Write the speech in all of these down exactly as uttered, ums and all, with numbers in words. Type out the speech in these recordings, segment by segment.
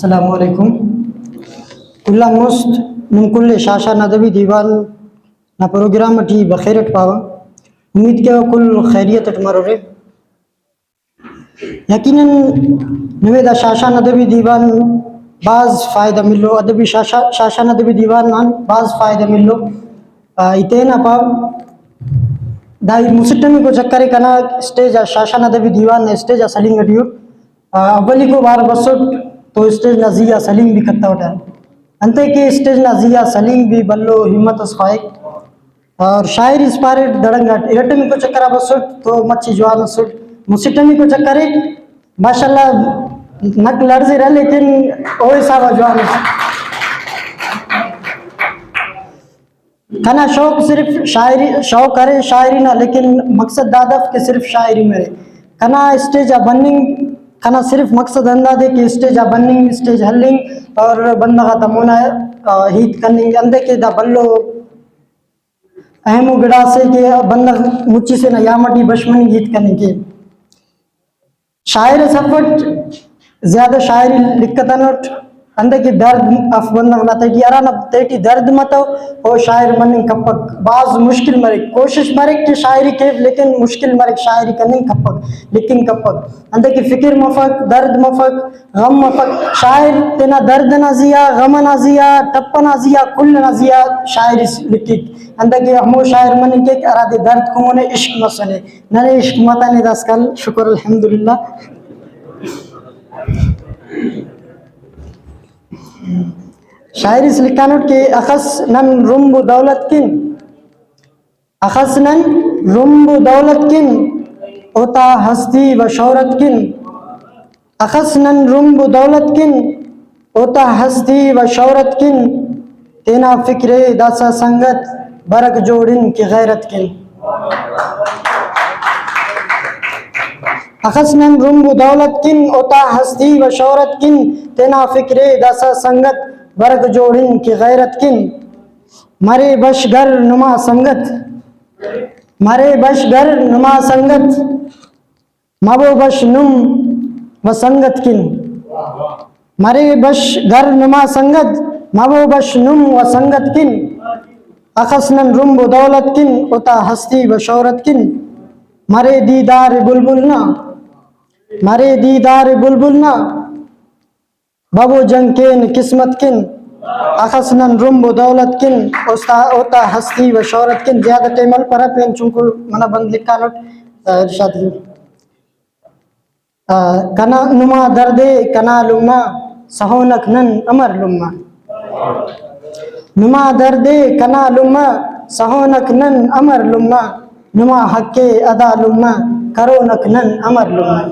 السلام علیکم۔ کل آن مست نم کل ءِ شاشان ادبی دیوان نا پروگرام اٹی بخیر اٹ پاوہ۔ امید کیوہ کل خیریت اٹ مرورے۔ یقیناً نمے دا شاشان ادبی دیوان بھاز فائدہ ملو، ادبی شاشا-، شاشان ادبی دیوان آن بھاز فائدہ ملو۔ آ، ای تینا پاو، دا ای مسٹمیکو چکر ءِ کنا اسٹیج آ، شاشان ادبی دیوان نا اسٹیج آ سلینگ اٹی اٹ۔ آ، اولیکو وار بسٹ تو اسٹیج نا زی آ سلینگ بھی کتوٹہ، انتئے کہ اسٹیج نا زی آ سلینگ بھی بھلو ہمت اس خواہک۔ اور شاعری اس پاریٹ دڑنگ اٹ ارٹمیکو چکر آ بسٹ تو مچے جوان اسٹ، مسٹمیکو چکر ءِ ماشاءاللہ نک لڑزرہ لیکن او حساب آ جوان اس۔ کنا شوق صرف شاعری، شوق ارے شاعری نا، لیکن مقصد دادف کہ صرف شاعری مرے۔ کنا اسٹیج آ بننگ، کنا صرف مقصد ہندادے کہ اسٹیج آ بننگ، اسٹیج ہلنگ اور بندغ آتا مونا، آ، ہیت کننگ، انتئے کہ دا بھلو اہم ءُ گڑاسے کہ بندغ مچی سے نا یام اٹی بش مننگ ہیت کننگ کے۔ شاعر اس افٹ، زیادہ شاعری لکھتنٹ، انتئے کہ درد اف بندغ نا تہٹی، ہرانا تہٹی درد متو او شاعر مننگ کپک۔ بھاز مشکل مریک، کوشش مریک کہ شاعری کیو لیکن مشکل مریک، شاعری کننگ کپک، لکھنگ کپک۔ انتئے کہ فکر مفک، درد مفک، غم مفک، شاعر تینا درد ئنا زیہا، غم ئنا زیہا، ٹپ ئنا زیہا، کل ئنا زیہا شاعری لکھک۔ انتئے کہ ہمو شاعر مننگ کیک ہرادے درد کمونے، عشق مسنے۔ ننے عشق متنے داسکان، شکر الحمدللہ۔ شاعری اس لکھانٹ کہ اخس نن رمب و دولت کن، اخس نن رمب و دولت کن، اوتا ہستی و شہرت کن۔ اخس نن رمب و دولت کن، اوتا ہستی و شہرت کن، تینا فکرے داسہ سنگت، برک جوڑن کہ غیرت کن۔ اخس نن رمب و دولت کن، اوتا ہستی و شہرت کن، تینا فکرے داسہ سنگت، برک جوڑن کہ غیرت کن۔ مرے بش گر نما سنگت، مرے بش گر نما سنگت، مبو بش نم و سنگت کن۔ مرے بش گر نما سنگت، مبو بش نم و سنگت کن۔ اخس نن رمب و دولت کن، اوتا ہستی و شہرت کن۔ مرے دیدار بلبل نا، مرے دیدار بلبل نا، ببو جنگ کین قسمت کن، اخس نن رمب و دولت کن، اوستا-، اوتا ہستی و شہرت کن۔ زیادہ ٹائم ہلپرہ پین چنکو منہ بند لکھانٹ، آ، ارشاد۔ آ، کنا نما دردے کنا لمہ، سہونک نن امر لمہ۔ نما دردے کنا لمہ، سہونک نن امر لمہ۔ نما حق ءِ ادا لمہ، کرونک نن امر لمہ۔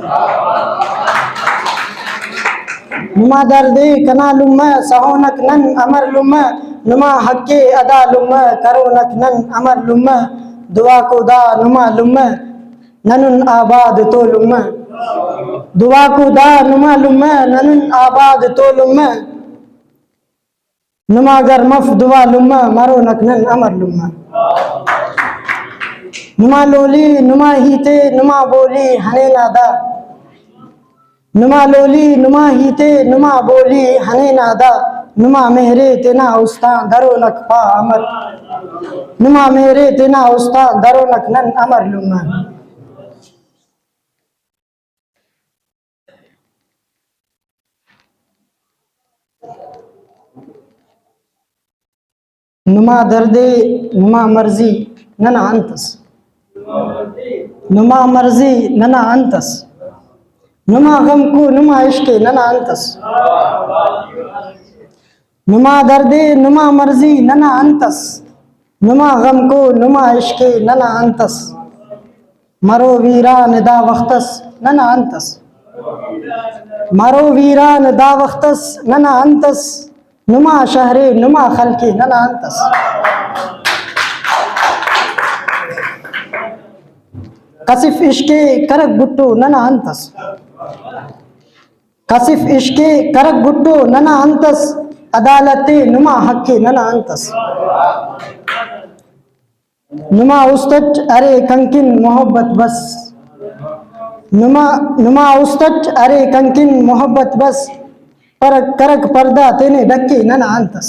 نما دردے کنا لمہ، سہونک نن امر لمہ۔ نما حق ءِ ادا لمہ، کرونک نن امر لمہ۔ دعاکو دا نما لمہ، ننن آباد تو لمہ۔ دعاکو دا نما لمہ، ننن آباد تو لمہ۔ نما گر مف دعا لمہ، مرونک نن امر لمہ۔ نما لولی، نما ہیتے، نما بولی ہنینا دا۔ نما لولی، نما ہیتے، نما بولی ہنینا دا۔ نما مہرے تینا استان درونک پا امر۔ نما مہرے تینا استان درونک نن امر لمہ۔ نما دردے نما مرضی ننا انت ئس؟ نما مرضی ننا انت ئس؟ نما غم کو نما عشق ننا انت ئس؟ نما دردے نما مرضی ننا انت ئس؟ نما غم کو نما عشق ننا انت ئس؟ مرو ویران دا وخت ئس ننا انت ئس؟ مرو ویران دا وخت ئس ننا انت ئس؟ نما شہر نما خلق ننا انت ئس؟ کسف عشق کرک گٹو ننا انت ئس؟ کسف عشق کرک گٹو ننا انت ئس؟ عدالت نما حق ننا انت ئس؟ نما است اٹ ارے کنکن محبت بس۔ نما، نما است اٹ ارے کنکن محبت بس۔ پر-، کرک پردہ تینے ڈکے ننا انت ئس۔